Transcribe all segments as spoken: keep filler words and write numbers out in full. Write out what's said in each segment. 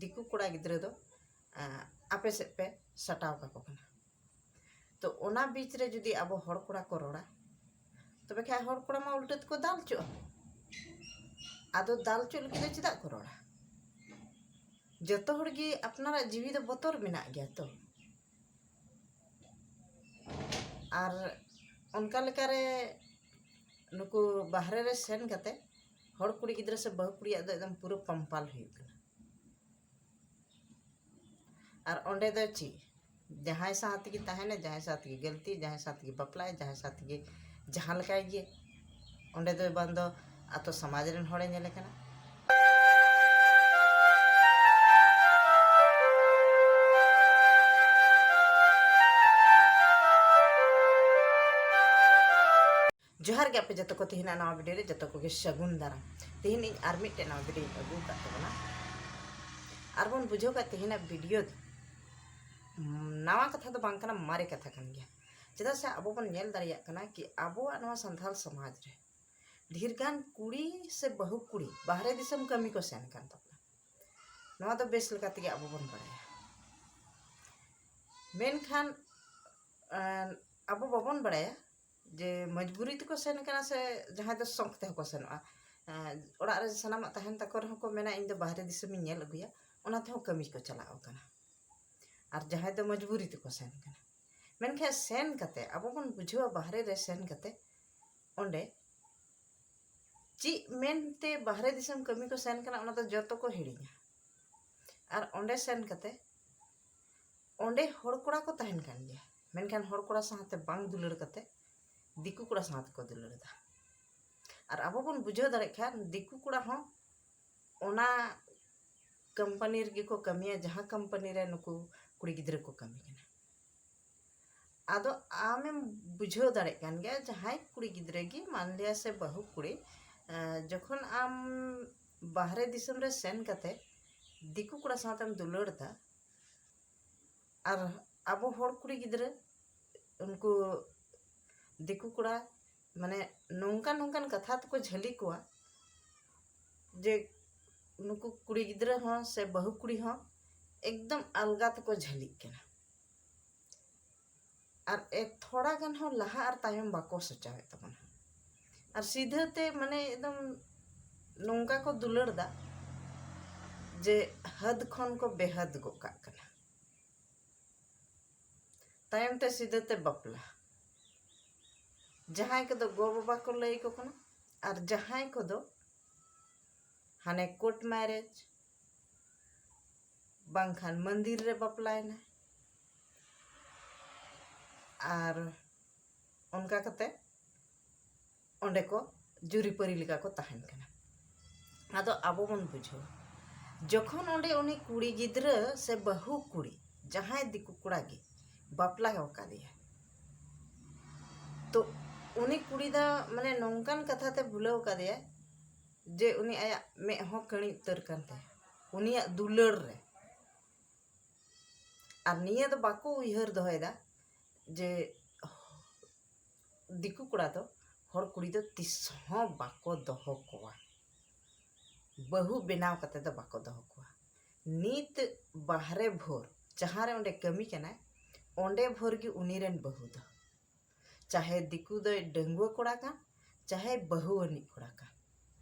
ᱫᱤᱠᱩ ᱠᱚᱲᱟ ᱜᱤᱫᱽᱨᱟᱹ ᱫᱚ ᱟᱯᱮ ᱥᱮᱫ ᱯᱮ ᱥᱟᱴᱟᱣ ᱠᱟᱠᱚ ᱠᱟᱱᱟ᱾ ᱛᱚ ᱚᱱᱟ ᱵᱤᱪ ᱨᱮ ᱡᱩᱫᱤ ᱟᱵᱚ ᱦᱚᱲ ᱠᱚᱲᱟ ᱠᱚ ᱨᱚᱲᱟ, ᱛᱚᱵᱮ ᱠᱷᱟᱱ ᱦᱚᱲ ᱠᱚᱲᱟ ᱢᱟ ᱩᱞᱴᱟᱹ ᱛᱮᱠᱚ ᱫᱟᱞ ᱪᱚᱜᱼᱟ᱾ ᱟᱫᱚ ᱫᱟᱞ ᱪᱚᱜ ᱞᱟᱹᱜᱤᱫ ᱫᱚ ᱪᱮᱫᱟᱜ ᱠᱚ ᱨᱚᱲᱟ? ᱡᱚᱛᱚ ᱦᱚᱲ ᱜᱮ ᱟᱯᱱᱟᱨᱟᱜ ᱡᱤᱣᱤ ᱫᱚ ᱵᱚᱛᱚᱨ ᱢᱮᱱᱟᱜ ᱜᱮᱭᱟ ᱛᱚ᱾ ᱟᱨ ᱚᱱᱠᱟ ᱞᱮᱠᱟᱨᱮ ᱱᱩᱠᱩ ᱵᱟᱦᱨᱮ ᱨᱮ ᱥᱮᱱ ᱠᱟᱛᱮ ᱦᱚᱲ ᱠᱩᱲᱤ ᱜᱤᱫᱽᱨᱟᱹ ᱥᱮ ᱵᱟᱹᱦᱩ ᱠᱩᱲᱤᱭᱟᱜ ᱫᱚ ᱮᱠᱫᱚᱢ ᱯᱩᱨᱟᱹ ᱯᱟᱢᱯᱟᱞ ᱦᱩᱭᱩᱜ ᱠᱟᱱᱟ᱾ ᱟᱨ ᱚᱸᱰᱮ ᱫᱚ ᱪᱮᱫ, ᱡᱟᱦᱟᱸᱭ ᱥᱟᱶ ᱛᱮᱜᱮ ᱛᱟᱦᱮᱱᱟ, ᱡᱟᱦᱟᱸᱭ ᱥᱟᱶ ᱛᱮᱜᱮ ᱜᱟᱹᱞᱛᱤ, ᱡᱟᱦᱟᱸᱭ ᱥᱟᱶ ᱛᱮᱜᱮ ᱵᱟᱯᱞᱟᱭ, ᱡᱟᱦᱟᱸᱭ ᱥᱟᱶ ᱛᱮᱜᱮ ᱡᱟᱦᱟᱸ ᱞᱮᱠᱟᱭ ᱜᱮ, ᱚᱸᱰᱮ ᱫᱚ ᱵᱟᱝ ᱫᱚ ᱟᱛᱳ ᱥᱚᱢᱟᱡᱽ ᱨᱮᱱ ᱦᱚᱲᱮ ᱧᱮᱞᱮ ᱠᱟᱱᱟ᱾ ᱡᱚᱦᱟᱨ ᱜᱮ ᱟᱯᱮ ᱡᱚᱛᱚ ᱠᱚ, ᱛᱮᱦᱮᱧᱟᱜ ᱱᱟᱣᱟ ᱵᱷᱤᱰᱤᱭᱳ ᱨᱮ ᱡᱚᱛᱚ ᱠᱚᱜᱮ ᱥᱟᱹᱜᱩᱱ ᱫᱟᱨᱟᱢ᱾ ᱛᱮᱦᱮᱧ ᱤᱧ ᱟᱨ ᱢᱤᱫᱴᱮᱱ ᱱᱟᱣᱟ ᱵᱷᱤᱰᱤᱭᱳᱧ ᱟᱹᱜᱩ ᱟᱠᱟᱫ ᱛᱟᱵᱚᱱᱟ᱾ ᱟᱨ ᱵᱚᱱ ᱵᱩᱡᱷᱟᱹᱣ ᱠᱟᱜ ᱛᱮᱦᱮᱧᱟᱜ ᱵᱷᱤᱰᱤᱭᱳ ᱫᱚ ᱱᱟᱣᱟ ᱠᱟᱛᱷᱟ ᱫᱚ ᱵᱟᱝ ᱠᱟᱱᱟ, ᱢᱟᱨᱮ ᱠᱟᱛᱷᱟ ᱠᱟᱱ ᱜᱮᱭᱟ᱾ ᱪᱮᱫᱟᱜ ᱥᱮ ᱟᱵᱚ ᱵᱚᱱ ᱧᱮᱞ ᱫᱟᱲᱮᱭᱟᱜ ᱠᱟᱱᱟ ᱠᱤ ᱟᱵᱚᱣᱟᱜ ᱱᱚᱣᱟ ᱥᱟᱱᱛᱟᱲ ᱥᱚᱢᱟᱡᱽ ᱨᱮ ᱰᱷᱮᱨ ᱜᱟᱱ ᱠᱩᱲᱤ ᱥᱮ ᱵᱟᱹᱦᱩ ᱠᱩᱲᱤ ᱵᱟᱦᱨᱮ ᱫᱤᱥᱚᱢ ᱠᱟᱹᱢᱤ ᱠᱚ ᱥᱮᱱ ᱠᱟᱱ ᱛᱟᱵᱚᱱᱟ᱾ ᱱᱚᱣᱟ ᱫᱚ ᱵᱮᱥ ᱞᱮᱠᱟ ᱛᱮᱜᱮ ᱟᱵᱚ ᱵᱚᱱ ᱵᱟᱲᱟᱭᱟ᱾ ᱢᱮᱱᱠᱷᱟᱱ ᱟᱵᱚ ᱵᱟᱵᱚᱱ ᱵᱟᱲᱟᱭᱟ ᱡᱮ ᱢᱚᱡᱽᱵᱩᱨᱤ ᱛᱮᱠᱚ ᱥᱮᱱ ᱠᱟᱱᱟ ᱥᱮ ᱡᱟᱦᱟᱸᱭ ᱫᱚ ᱥᱚᱠ ᱛᱮᱦᱚᱸ ᱠᱚ ᱥᱮᱱᱚᱜᱼᱟ᱾ ᱚᱲᱟᱜ ᱨᱮ ᱥᱟᱱᱟᱢᱟᱜ ᱛᱟᱦᱮᱱ ᱛᱟᱠᱚ ᱨᱮᱦᱚᱸ ᱠᱚ ᱢᱮᱱᱟ, "ᱤᱧ ᱫᱚ ᱵᱟᱦᱨᱮ ᱫᱤᱥᱚᱢᱤᱧ ᱧᱮᱞ ᱟᱹᱜᱩᱭᱟ", ᱚᱱᱟ ᱛᱮᱦᱚᱸ ᱠᱟᱹᱢᱤ ᱠᱚ ᱪᱟᱞᱟᱣ ᱠᱟᱱᱟ᱾ ᱟᱨ ᱡᱟᱦᱟᱸᱭ ᱫᱚ ᱢᱚᱡᱽᱵᱩᱨᱤ ᱛᱮᱠᱚ ᱥᱮᱱ ᱠᱟᱱᱟ᱾ ᱢᱮᱱᱠᱷᱟᱱ ᱥᱮᱱ ᱠᱟᱛᱮ ᱟᱵᱚ ᱵᱚᱱ ᱵᱩᱡᱷᱟᱹᱣᱟ, ᱵᱟᱦᱨᱮ ᱨᱮ ᱥᱮᱱ ᱠᱟᱛᱮ ᱚᱸᱰᱮ ᱪᱮᱫ ᱢᱮᱱᱛᱮ ᱵᱟᱦᱨᱮ ᱫᱤᱥᱚᱢ ᱠᱟᱹᱢᱤ ᱠᱚ ᱥᱮᱱ ᱠᱟᱱᱟ, ᱚᱱᱟ ᱫᱚ ᱡᱚᱛᱚ ᱠᱚ ᱦᱤᱲᱤᱧᱟ᱾ ᱟᱨ ᱚᱸᱰᱮ ᱥᱮᱱ ᱠᱟᱛᱮ ᱚᱸᱰᱮ ᱦᱚᱲ ᱠᱚᱲᱟ ᱠᱚ ᱛᱟᱦᱮᱱ ᱠᱟᱱ ᱜᱮᱭᱟ, ᱢᱮᱱᱠᱷᱟᱱ ᱦᱚᱲ ᱠᱚᱲᱟ ᱥᱟᱶᱛᱮ ᱵᱟᱝ ᱫᱩᱞᱟᱹᱲ ᱠᱟᱛᱮ ᱫᱤᱠᱩ ᱠᱚᱲᱟ ᱥᱟᱶ ᱛᱮᱠᱚ ᱫᱩᱞᱟᱹᱲ ᱮᱫᱟ᱾ ᱟᱨ ᱟᱵᱚ ᱵᱚᱱ ᱵᱩᱡᱷᱟᱹᱣ ᱫᱟᱲᱮᱭᱟᱜ ᱠᱷᱟᱱ ᱫᱤᱠᱩ ᱠᱚᱲᱟ ᱦᱚᱸ ᱚᱱᱟ ᱠᱳᱢᱯᱟᱱᱤ ᱨᱮᱜᱮ ᱠᱚ ᱠᱟᱹᱢᱤᱭᱟ, ᱡᱟᱦᱟᱸ ᱠᱳᱢᱯᱟᱱᱤ ᱨᱮ ᱱᱩᱠᱩ ᱠᱩᱲᱤ ᱜᱤᱫᱽᱨᱟᱹ ᱠᱚ ᱠᱟᱹᱢᱤ ᱠᱟᱱᱟ᱾ ᱟᱫᱚ ᱟᱢᱮᱢ ᱵᱩᱡᱷᱟᱹᱣ ᱫᱟᱲᱮᱭᱟᱜ ᱠᱟᱱ ᱜᱮᱭᱟ, ᱡᱟᱦᱟᱸᱭ ᱠᱩᱲᱤ ᱜᱤᱫᱽᱨᱟᱹ ᱜᱮ, ᱢᱟᱱᱞᱤᱭᱟ ᱥᱮ ᱵᱟᱹᱦᱩ ᱠᱩᱲᱤ, ᱡᱚᱠᱷᱚᱱ ᱟᱢ ᱵᱟᱦᱨᱮ ᱫᱤᱥᱚᱢ ᱨᱮ ᱥᱮᱱ ᱠᱟᱛᱮ ᱫᱤᱠᱩ ᱠᱚᱲᱟ ᱥᱟᱶᱛᱮᱢ ᱫᱩᱞᱟᱹᱲ ᱮᱫᱟ, ᱟᱨ ᱟᱵᱚ ᱦᱚᱲ ᱠᱩᱲᱤ ᱜᱤᱫᱽᱨᱟᱹ ᱩᱱᱠᱩ ᱫᱤᱠᱩ ᱠᱚᱲᱟ ᱢᱟᱱᱮ ᱱᱚᱝᱠᱟᱱ ᱱᱚᱝᱠᱟᱱ ᱠᱟᱛᱷᱟ ᱛᱮᱠᱚ ᱡᱷᱟᱹᱞᱤ ᱠᱚᱣᱟ ᱡᱮ ᱱᱩᱠᱩ ᱠᱩᱲᱤ ᱜᱤᱫᱽᱨᱟᱹ ᱦᱚᱸ ᱥᱮ ᱵᱟᱹᱦᱩ ᱠᱩᱲᱤ ᱦᱚᱸ ᱮᱠᱫᱚᱢ ᱟᱞᱜᱟ ᱛᱮᱠᱚ ᱡᱷᱟᱹᱞᱤᱜ ᱠᱟᱱᱟ᱾ ᱟᱨ ᱮᱠ ᱛᱷᱚᱲᱟ ᱜᱟᱱ ᱦᱚᱸ ᱞᱟᱦᱟ ᱟᱨ ᱛᱟᱭᱚᱢ ᱵᱟᱠᱚ ᱥᱚᱪᱟᱣᱮᱫ ᱛᱟᱵᱚᱱᱟ᱾ ᱟᱨ ᱥᱤᱫᱷᱟᱹ ᱛᱮ ᱢᱟᱱᱮ ᱮᱠᱫᱚᱢ ᱱᱚᱝᱠᱟ ᱠᱚ ᱫᱩᱞᱟᱹᱲ ᱫᱟ ᱡᱮ ᱦᱟᱹᱫ ᱠᱷᱚᱱ ᱠᱚ ᱵᱮᱦᱟᱹᱫ ᱜᱚᱜ ᱠᱟᱜ ᱠᱟᱱᱟ᱾ ᱛᱟᱭᱚᱢ ᱛᱮ ᱥᱤᱫᱷᱟᱹ ᱛᱮ ᱵᱟᱯᱞᱟ᱾ ᱡᱟᱦᱟᱸᱭ ᱠᱚᱫᱚ ᱜᱚ ᱵᱟᱵᱟ ᱠᱚ ᱞᱟᱹᱭ ᱟᱠᱚ ᱠᱟᱱᱟ, ᱟᱨ ᱡᱟᱦᱟᱸᱭ ᱠᱚᱫᱚ ᱦᱟᱱᱮ ᱠᱳᱨᱴ ᱢᱮᱨᱮᱡᱽ, ᱵᱟᱝᱠᱷᱟᱱ ᱢᱚᱱᱫᱤᱨ ᱨᱮ ᱵᱟᱯᱞᱟᱭᱮᱱᱟᱭ᱾ ᱟᱨ ᱚᱱᱠᱟ ᱠᱟᱛᱮ ᱚᱸᱰᱮ ᱠᱚ ᱡᱩᱨᱤᱯᱟᱹᱨᱤ ᱞᱮᱠᱟ ᱠᱚ ᱛᱟᱦᱮᱱ ᱠᱟᱱᱟ᱾ ᱟᱫᱚ ᱟᱵᱚ ᱵᱚᱱ ᱵᱩᱡᱷᱟᱹᱣᱟ, ᱡᱚᱠᱷᱚᱱ ᱚᱸᱰᱮ ᱩᱱᱤ ᱠᱩᱲᱤ ᱜᱤᱫᱽᱨᱟᱹ ᱥᱮ ᱵᱟᱹᱦᱩ ᱠᱩᱲᱤ ᱡᱟᱦᱟᱸᱭ ᱫᱤᱠᱩ ᱠᱚᱲᱟ ᱜᱮ ᱵᱟᱯᱞᱟ ᱟᱠᱟᱫᱮᱭᱟ, ᱛᱚ ᱩᱱᱤ ᱠᱩᱲᱤ ᱫᱚ ᱢᱟᱱᱮ ᱱᱚᱝᱠᱟᱱ ᱠᱟᱛᱷᱟ ᱛᱮ ᱵᱷᱩᱞᱟᱹᱣ ᱟᱠᱟᱫᱮᱭᱟ ᱡᱮ ᱩᱱᱤ ᱟᱭᱟᱜ ᱢᱮᱫ ᱦᱚᱸ ᱠᱟᱹᱬᱤ ᱩᱛᱟᱹᱨ ᱠᱟᱱ ᱛᱟᱭᱟ ᱩᱱᱤᱭᱟᱜ ᱫᱩᱞᱟᱹᱲ ᱨᱮ᱾ ᱟᱨ ᱱᱤᱭᱟᱹ ᱫᱚ ᱵᱟᱠᱚ ᱩᱭᱦᱟᱹᱨ ᱫᱚᱦᱚᱭᱮᱫᱟ ᱡᱮ ᱫᱤᱠᱩ ᱠᱚᱲᱟ ᱫᱚ ᱦᱚᱲ ᱠᱩᱲᱤ ᱫᱚ ᱛᱤᱥ ᱦᱚᱸ ᱵᱟᱠᱚ ᱫᱚᱦᱚ ᱠᱚᱣᱟ, ᱵᱟᱹᱦᱩ ᱵᱮᱱᱟᱣ ᱠᱟᱛᱮ ᱫᱚ ᱵᱟᱠᱚ ᱫᱚᱦᱚ ᱠᱚᱣᱟ᱾ ᱱᱤᱛ ᱵᱟᱦᱨᱮ ᱵᱷᱳᱨ ᱡᱟᱦᱟᱸ ᱨᱮ ᱚᱸᱰᱮ ᱠᱟᱹᱢᱤ ᱠᱟᱱᱟᱭ, ᱚᱸᱰᱮ ᱵᱷᱳᱨ ᱜᱮ ᱩᱱᱤ ᱨᱮᱱ ᱵᱟᱹᱦᱩ ᱫᱚ, ᱪᱟᱦᱮ ᱫᱤᱠᱩ ᱫᱚᱭ ᱰᱟᱺᱜᱩᱣᱟᱹ ᱠᱚᱲᱟ ᱠᱟᱱ, ᱪᱟᱦᱮ ᱵᱟᱹᱦᱩ ᱟᱹᱱᱤᱡ ᱠᱚᱲᱟ ᱠᱟᱱ,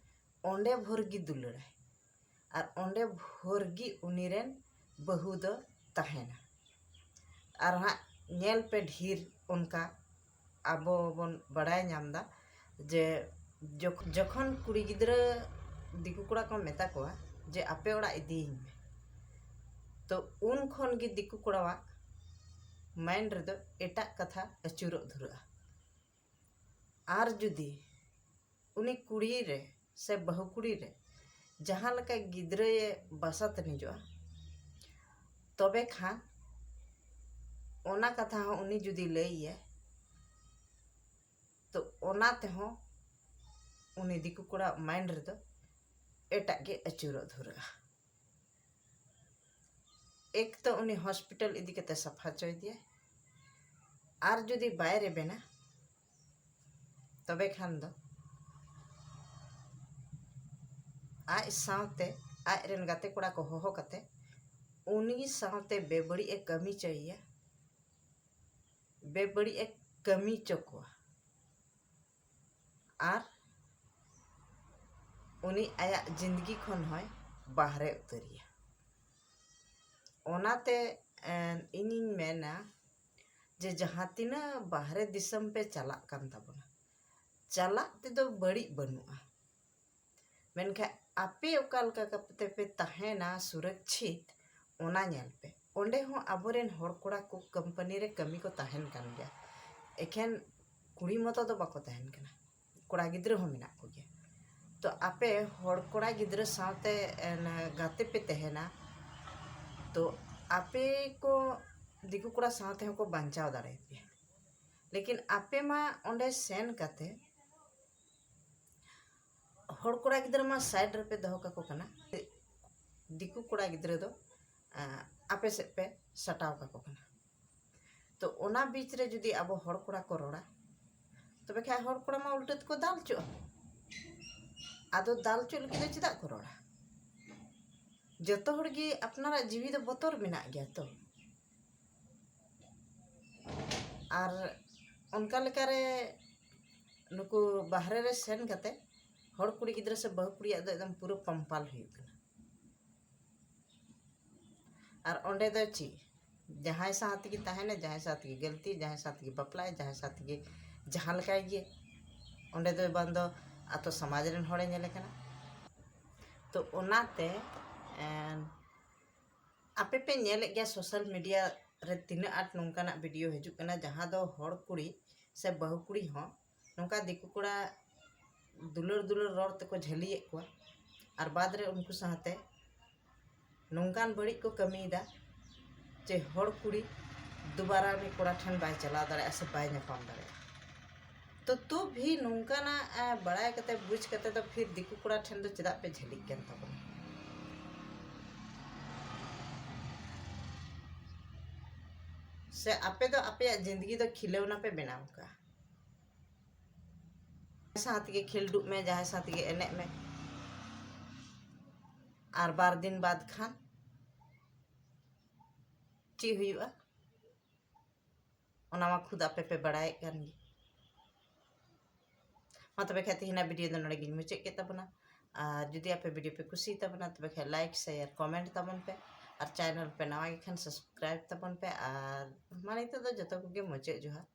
ᱚᱸᱰᱮ ᱵᱷᱳᱨ ᱜᱮ ᱫᱩᱞᱟᱹᱲᱟᱭ᱾ ᱟᱨ ᱚᱸᱰᱮ ᱵᱷᱳᱨ ᱜᱮ ᱩᱱᱤ ᱨᱮᱱ ᱵᱟᱹᱦᱩ ᱫᱚ ᱛᱟᱦᱮᱱᱟ᱾ ᱟᱨ ᱦᱟᱸᱜ ᱧᱮᱞ ᱯᱮ ᱰᱷᱮᱨ ᱚᱱᱠᱟ ᱟᱵᱚ ᱵᱚᱱ ᱵᱟᱲᱟᱭ ᱧᱟᱢ ᱮᱫᱟ ᱡᱮ ᱡᱚᱠ-, ᱡᱚᱠᱷᱚᱱ ᱠᱩᱲᱤ ᱜᱤᱫᱽᱨᱟᱹ ᱫᱤᱠᱩ ᱠᱚᱲᱟ ᱠᱚ ᱢᱮᱛᱟ ᱠᱚᱣᱟ ᱡᱮ ᱟᱯᱮ ᱚᱲᱟᱜ ᱤᱫᱤᱭᱤᱧ ᱢᱮ, ᱛᱚ ᱩᱱ ᱠᱷᱚᱱ ᱜᱮ ᱫᱤᱠᱩ ᱠᱚᱲᱟᱣᱟᱜ ᱢᱟᱭᱤᱱᱰ ᱨᱮᱫᱚ ᱮᱴᱟᱜ ᱠᱟᱛᱷᱟ ᱟᱹᱪᱩᱨᱚᱜ ᱫᱷᱩᱨᱟᱹᱜᱼᱟ᱾ ᱟᱨ ᱡᱩᱫᱤ ᱩᱱᱤ ᱠᱩᱲᱤ ᱨᱮ ᱥᱮ ᱵᱟᱹᱦᱩ ᱠᱩᱲᱤ ᱨᱮ ᱡᱟᱦᱟᱸ ᱞᱮᱠᱟ ᱜᱤᱫᱽᱨᱟᱹᱭᱮ ᱵᱟᱥᱟ ᱛᱟᱹᱱᱤᱡᱚᱜᱼᱟ, ᱛᱚᱵᱮ ᱠᱷᱟᱱ ᱚᱱᱟ ᱠᱟᱛᱷᱟ ᱦᱚᱸ ᱩᱱᱤ ᱡᱩᱫᱤ ᱞᱟᱹᱭᱟᱭ, ᱛᱚ ᱚᱱᱟ ᱛᱮᱦᱚᱸ ᱩᱱᱤ ᱫᱤᱠᱩ ᱠᱚᱲᱟ ᱢᱟᱭᱤᱱᱰ ᱨᱮᱫᱚ ᱮᱴᱟᱜ ᱜᱮ ᱟᱹᱪᱩᱨᱚᱜ ᱫᱷᱩᱨᱟᱹᱜᱼᱟ᱾ ᱮᱠ ᱛᱚ ᱩᱱᱤ ᱦᱚᱥᱯᱤᱴᱟᱞ ᱤᱫᱤ ᱠᱟᱛᱮ ᱥᱟᱯᱷᱟ ᱦᱚᱪᱚᱭᱮᱫᱮᱭᱟᱭ, ᱟᱨ ᱡᱩᱫᱤ ᱵᱟᱭ ᱨᱮᱵᱮᱱᱟ, ᱛᱚᱵᱮ ᱠᱷᱟᱱ ᱫᱚ ᱟᱡ ᱥᱟᱶᱛᱮ ᱟᱡ ᱨᱮᱱ ᱜᱟᱛᱮ ᱠᱚᱲᱟ ᱠᱚ ᱦᱚᱦᱚ ᱠᱟᱛᱮ ᱩᱱᱤ ᱥᱟᱶᱛᱮ ᱵᱮᱵᱟᱹᱲᱤᱡ ᱮ ᱠᱟᱹᱢᱤ ᱪᱚᱭᱮᱭᱟ, ᱵᱮᱵᱟᱹᱲᱤᱡ ᱮ ᱠᱟᱹᱢᱤ ᱪᱚ ᱠᱚᱣᱟ᱾ ᱟᱨ ᱩᱱᱤ ᱟᱭᱟᱜ ᱡᱤᱱᱫᱜᱤ ᱠᱷᱚᱱ ᱦᱚᱸᱭ ᱵᱟᱦᱨᱮ ᱩᱛᱟᱹᱨᱮᱭᱟ᱾ ᱚᱱᱟᱛᱮ ᱤᱧᱤᱧ ᱢᱮᱱᱟ ᱡᱮ ᱡᱟᱦᱟᱸ ᱛᱤᱱᱟᱹᱜ ᱵᱟᱦᱨᱮ ᱫᱤᱥᱚᱢ ᱯᱮ ᱪᱟᱞᱟᱜ ᱠᱟᱱ ᱛᱟᱵᱚᱱᱟ, ᱪᱟᱞᱟᱜ ᱛᱮᱫᱚ ᱵᱟᱹᱲᱤᱡ ᱵᱟᱹᱱᱩᱜᱼᱟ, ᱢᱮᱱᱠᱷᱟᱱ ᱟᱯᱮ ᱚᱠᱟ ᱞᱮᱠᱟ ᱠᱟᱛᱮ ᱯᱮ ᱛᱟᱦᱮᱱᱟ ᱥᱩᱨᱚᱠᱪᱷᱤᱛ, ᱚᱱᱟ ᱧᱮᱞ ᱯᱮ᱾ ᱚᱸᱰᱮ ᱦᱚᱸ ᱟᱵᱚᱨᱮᱱ ᱦᱚᱲ ᱠᱚᱲᱟ ᱠᱚ ᱠᱳᱢᱯᱟᱱᱤ ᱨᱮ ᱠᱟᱹᱢᱤ ᱠᱚ ᱛᱟᱦᱮᱱ ᱠᱟᱱ ᱜᱮᱭᱟ, ᱮᱠᱷᱮᱱ ᱠᱩᱲᱤ ᱢᱚᱛᱚ ᱫᱚ ᱵᱟᱠᱚ ᱛᱟᱦᱮᱱ ᱠᱟᱱᱟ, ᱠᱚᱲᱟ ᱜᱤᱫᱽᱨᱟᱹ ᱦᱚᱸ ᱢᱮᱱᱟᱜ ᱠᱚᱜᱮᱭᱟ᱾ ᱛᱚ ᱟᱯᱮ ᱦᱚᱲ ᱠᱚᱲᱟ ᱜᱤᱫᱽᱨᱟᱹ ᱥᱟᱶᱛᱮ ᱜᱟᱛᱮ ᱯᱮ ᱛᱟᱦᱮᱱᱟ, ᱛᱚ ᱟᱯᱮ ᱠᱚ ᱫᱤᱠᱩ ᱠᱚᱲᱟ ᱥᱟᱶ ᱛᱮᱦᱚᱸ ᱠᱚ ᱵᱟᱧᱪᱟᱣ ᱫᱟᱲᱮᱭᱟᱯᱮᱭᱟ᱾ ᱞᱮᱠᱤᱱ ᱟᱯᱮ ᱢᱟ ᱚᱸᱰᱮ ᱥᱮᱱ ᱠᱟᱛᱮ ᱦᱚᱲ ᱠᱚᱲᱟ ᱜᱤᱫᱽᱨᱟᱹ ᱢᱟ ᱥᱟᱭᱤᱰ ᱨᱮᱯᱮ ᱫᱚᱦᱚ ᱠᱟᱠᱚ ᱠᱟᱱᱟ, ᱫᱤᱠᱩ ᱠᱚᱲᱟ ᱜᱤᱫᱽᱨᱟᱹ ᱫᱚ ᱟᱯᱮ ᱥᱮᱫ ᱯᱮ ᱥᱟᱴᱟᱣ ᱠᱟᱠᱚ ᱠᱟᱱᱟ᱾ ᱛᱚ ᱚᱱᱟ ᱵᱤᱪ ᱨᱮ ᱡᱩᱫᱤ ᱟᱵᱚ ᱦᱚᱲ ᱠᱚᱲᱟ ᱠᱚ ᱨᱚᱲᱟ, ᱛᱚᱵᱮ ᱠᱷᱟᱱ ᱦᱚᱲ ᱠᱚᱲᱟ ᱢᱟ ᱩᱞᱴᱟᱹ ᱛᱮᱠᱚ ᱫᱟᱞ ᱪᱚᱜᱼᱟ᱾ ᱟᱫᱚ ᱫᱟᱞ ᱪᱚᱜ ᱞᱟᱹᱜᱤᱫ ᱫᱚ ᱪᱮᱫᱟᱜ ᱠᱚ ᱨᱚᱲᱟ? ᱡᱚᱛᱚ ᱦᱚᱲ ᱜᱮ ᱟᱯᱱᱟᱨᱟᱜ ᱡᱤᱣᱤ ᱫᱚ ᱵᱚᱛᱚᱨ ᱢᱮᱱᱟᱜ ᱜᱮᱭᱟ ᱛᱚ᱾ ᱟᱨ ᱚᱱᱠᱟ ᱞᱮᱠᱟᱨᱮ ᱱᱩᱠᱩ ᱵᱟᱦᱨᱮ ᱨᱮ ᱥᱮᱱ ᱠᱟᱛᱮ ᱦᱚᱲ ᱠᱩᱲᱤ ᱜᱤᱫᱽᱨᱟᱹ ᱥᱮ ᱵᱟᱹᱦᱩ ᱠᱩᱲᱤᱭᱟᱜ ᱫᱚ ᱮᱠᱫᱚᱢ ᱯᱩᱨᱟᱹ ᱯᱟᱢᱯᱟᱞ ᱦᱩᱭᱩᱜ ᱠᱟᱱᱟ᱾ ᱟᱨ ᱚᱸᱰᱮ ᱫᱚ ᱪᱮᱫ, ᱡᱟᱦᱟᱸᱭ ᱥᱟᱶ ᱛᱮᱜᱮ ᱛᱟᱦᱮᱱᱟ, ᱡᱟᱦᱟᱸᱭ ᱥᱟᱶ ᱛᱮᱜᱮ ᱜᱟᱹᱞᱛᱤ, ᱡᱟᱦᱟᱸᱭ ᱥᱟᱶ ᱛᱮᱜᱮ ᱵᱟᱯᱞᱟᱭ, ᱡᱟᱦᱟᱸᱭ ᱥᱟᱶ ᱛᱮᱜᱮ ᱡᱟᱦᱟᱸ ᱞᱮᱠᱟᱭ ᱜᱮ, ᱚᱸᱰᱮ ᱫᱚ ᱵᱟᱝ ᱫᱚ ᱟᱛᱳ ᱥᱚᱢᱟᱡᱽ ᱨᱮᱱ ᱦᱚᱲᱮ ᱧᱮᱞᱮ ᱠᱟᱱᱟ᱾ ᱛᱚ ᱚᱱᱟᱛᱮ ᱟᱯᱮ ᱯᱮ ᱧᱮᱞᱮᱫ ᱜᱮᱭᱟ ᱥᱳᱥᱟᱞ ᱢᱤᱰᱤᱭᱟ ᱨᱮ ᱛᱤᱱᱟᱹᱜ ᱟᱸᱴ ᱱᱚᱝᱠᱟᱱᱟᱜ ᱵᱷᱤᱰᱤᱭᱳ ᱦᱤᱡᱩᱜ ᱠᱟᱱᱟ, ᱡᱟᱦᱟᱸ ᱫᱚ ᱦᱚᱲ ᱠᱩᱲᱤ ᱥᱮ ᱵᱟᱹᱦᱩ ᱠᱩᱲᱤ ᱦᱚᱸ ᱱᱚᱝᱠᱟ ᱫᱤᱠᱩ ᱠᱚᱲᱟ ᱫᱩᱞᱟᱹᱲ ᱫᱩᱞᱟᱹᱲ ᱨᱚᱲ ᱛᱮᱠᱚ ᱡᱷᱟᱹᱞᱤᱭᱮᱫ ᱠᱚᱣᱟ, ᱟᱨ ᱵᱟᱫᱽ ᱨᱮ ᱩᱱᱠᱩ ᱥᱟᱶᱛᱮ ᱱᱚᱝᱠᱟᱱ ᱵᱟᱹᱲᱤᱡ ᱠᱚ ᱠᱟᱹᱢᱤᱭᱮᱫᱟ ᱡᱮ ᱦᱚᱲ ᱠᱩᱲᱤ ᱫᱩᱵᱟᱨᱟ ᱩᱱᱤ ᱠᱚᱲᱟ ᱴᱷᱮᱱ ᱵᱟᱭ ᱪᱟᱞᱟᱣ ᱫᱟᱲᱮᱭᱟᱜᱼᱟ ᱥᱮ ᱵᱟᱭ ᱧᱟᱯᱟᱢ ᱫᱟᱲᱮᱭᱟᱜᱼᱟ᱾ ᱛᱚ ᱛᱚ ᱵᱷᱤ ᱱᱚᱝᱠᱟᱱᱟᱜ ᱵᱟᱲᱟᱭ ᱠᱟᱛᱮ ᱵᱩᱡᱽ ᱠᱟᱛᱮ ᱫᱚ ᱯᱷᱤᱨ ᱫᱤᱠᱩ ᱠᱚᱲᱟ ᱴᱷᱮᱱ ᱫᱚ ᱪᱮᱫᱟᱜ ᱯᱮ ᱡᱷᱟᱹᱞᱤᱜ ᱠᱟᱱ ᱛᱟᱵᱚᱱᱟ? ᱥᱮ ᱟᱯᱮ ᱫᱚ ᱟᱯᱮᱭᱟᱜ ᱡᱤᱱᱫᱜᱤ ᱫᱚ ᱠᱷᱤᱞᱟᱹᱣᱱᱟ ᱯᱮ ᱵᱮᱱᱟᱣ ᱠᱟᱜᱼᱟ? ᱡᱟᱦᱟᱸᱭ ᱥᱟᱶ ᱛᱮᱜᱮ ᱠᱷᱮᱞᱰᱩᱜ ᱢᱮ, ᱡᱟᱦᱟᱸᱭ ᱥᱟᱶ ᱛᱮᱜᱮ ᱮᱱᱮᱡ ᱢᱮ᱾ ᱟᱨ ᱵᱟᱨ ᱫᱤᱱ ᱵᱟᱫᱽ ᱠᱷᱟᱱ ᱪᱮᱫ ᱦᱩᱭᱩᱜᱼᱟ, ᱚᱱᱟ ᱢᱟ ᱠᱷᱩᱫ ᱟᱯᱮ ᱯᱮ ᱵᱟᱲᱟᱭᱮᱫ ᱠᱟᱱ ᱜᱮ᱾ ᱢᱟ ᱛᱚᱵᱮ ᱠᱷᱟᱡ ᱛᱮᱦᱮᱧᱟᱜ ᱵᱷᱤᱰᱤᱭᱳ ᱫᱚ ᱱᱚᱰᱮ ᱜᱤᱧ ᱢᱩᱪᱟᱹᱫ ᱠᱮᱫ ᱛᱟᱵᱚᱱᱟ᱾ ᱟᱨ ᱡᱩᱫᱤ ᱟᱯᱮ ᱵᱷᱤᱰᱤᱭᱳ ᱯᱮ ᱠᱩᱥᱤᱭᱟᱜ ᱛᱟᱵᱚᱱᱟ, ᱛᱚᱵᱮ ᱠᱷᱟᱡ ᱞᱟᱭᱤᱠ, ᱥᱮᱭᱟᱨ, ᱠᱚᱢᱮᱱᱴ ᱛᱟᱵᱚᱱ ᱯᱮ᱾ ᱟᱨ ᱪᱮᱱᱮᱞ ᱯᱮ ᱱᱟᱣᱟ ᱜᱮ ᱠᱷᱟᱱ ᱥᱟᱵᱥᱠᱨᱟᱭᱤᱵ ᱛᱟᱵᱚᱱ ᱯᱮ᱾ ᱟᱨ ᱢᱟ ᱱᱤᱛᱚᱜ ᱫᱚ ᱡᱚᱛᱚ ᱠᱚᱜᱮ ᱢᱩᱪᱟᱹᱫ ᱡᱚᱦᱟᱨ᱾